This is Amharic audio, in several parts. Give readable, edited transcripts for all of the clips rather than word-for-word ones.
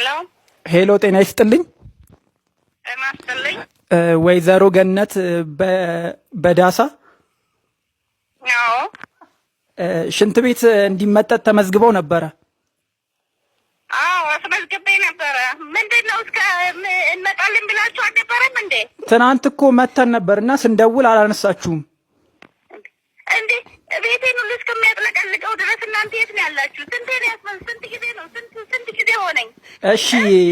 ሄሎ። ሄሎ፣ ጤና ይስጥልኝ። ጤና ይስጥልኝ። ወይዘሮ ገነት በዳሳ? አዎ። ሽንት ቤት እንዲመጠጥ ተመዝግበው ነበረ። አዎ፣ አስመዝግቤ ነበረ። ምንድን ነው፣ እስከ እንመጣለን ብላችሁ አልነበረም እንዴ? ትናንት እኮ መተን ነበር እና ስንደውል አላነሳችሁም። እንዴ፣ ቤቴን ሁሉ እስከሚያጥለቀልቀው ድረስ እናንተ የት ነው ያላችሁ? ስንቴ ነው ያስመዝ ስንት ጊዜ ነው? ስንት ስንት ጊዜ ሆነኝ? እሺ።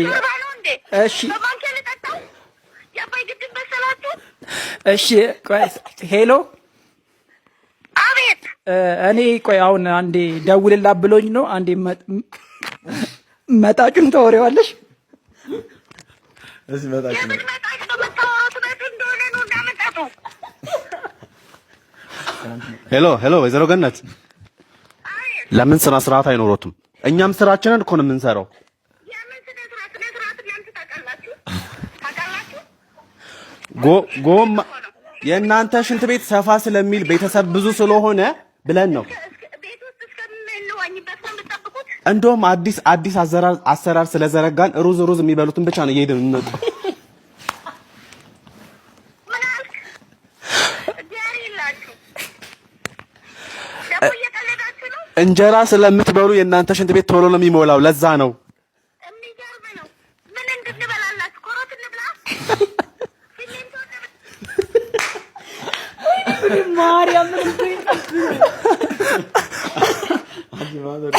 ሾርባ ነው እንዴ? እሺ። በማንኪያ ልጠጣው? የአባይ ግድብ መሰላችሁ? እሺ፣ ቆይ፣ ሄሎ። አቤት። እኔ ቆይ አሁን አንዴ ደውልላት ብሎኝ ነው። አንዴ መጣጩን ታወሪዋለሽ። እዚህ መጣች ነው። የምን መጣጭ ነው የምታወራው? ትመጡ እንደሆነ ነው እንዳመጣጡ። ሄሎ ሄሎ፣ ወይዘሮ ገነት፣ ለምን ስነ ስርዓት አይኖሮትም? እኛም ስራችንን እኮ ነው የምንሰራው። የምን ስነ ስርዓት? ስነ ስርዓት እናንተ ታውቃላችሁ፣ ታውቃላችሁ። ጎማ የእናንተ ሽንት ቤት ሰፋ ስለሚል ቤተሰብ ብዙ ስለሆነ ብለን ነው። ቤት ውስጥ እስከምንዋኝበት ነው የምትጠብቁት? እንደውም አዲስ አዲስ አሰራር ስለዘረጋን ሩዝ ሩዝ የሚበሉትን ብቻ ነው እየሄድን የምንመጣው። ምን አልክ? እግዚአብሔር ይላችሁ። ደግሞ እየቀለዳችሁ ነው። እንጀራ ስለምትበሉ የእናንተ ሽንት ቤት ቶሎ ነው የሚሞላው። ለዛ ነው። የሚገርም ነው። ምን እንድንበላላችሁ? ኮሮት እንብላ? ሲሚንቶ እንብላ? ማርያም። አንቺ ማዘር።